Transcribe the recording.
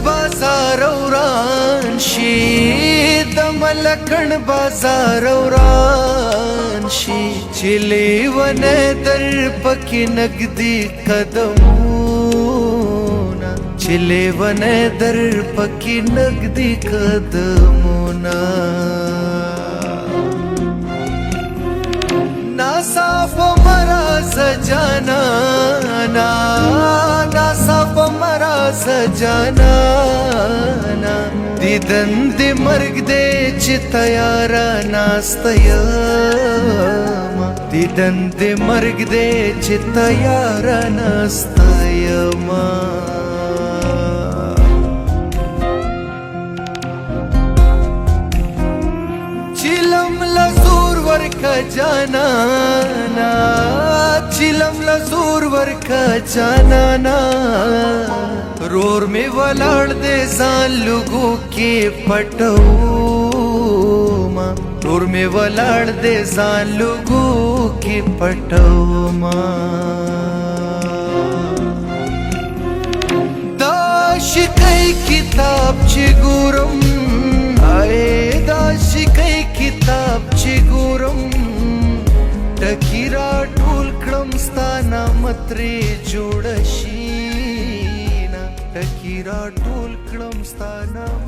بازار وران شي، د ملکن بازار وران شي، چې لیونه در پکې نګدي قدمونه، چې لیونه در پکې نګدي قدمونه. ناصاف مراز جانا نا، ناصاف مراز جانا نا، دیدن دی مرګ دی چې تیار ناست یم، دیدن دی مرګ دی چې تیار ناست یم. چلم لزور ورکا جانا نا، چلم لزور ورکا جانا نا، رور می ولاړ دې ځان لګو کې پټو ما، رور می ولاړ دې ځان لګو کې پټو ما. دا شکای کتاب چې ګورم، آئے دا شکای کتاب چې ګورم، ټکی را ټول کړم ستا نام ترې جوړ شي نا، ټکی را ټول کړم ستا نام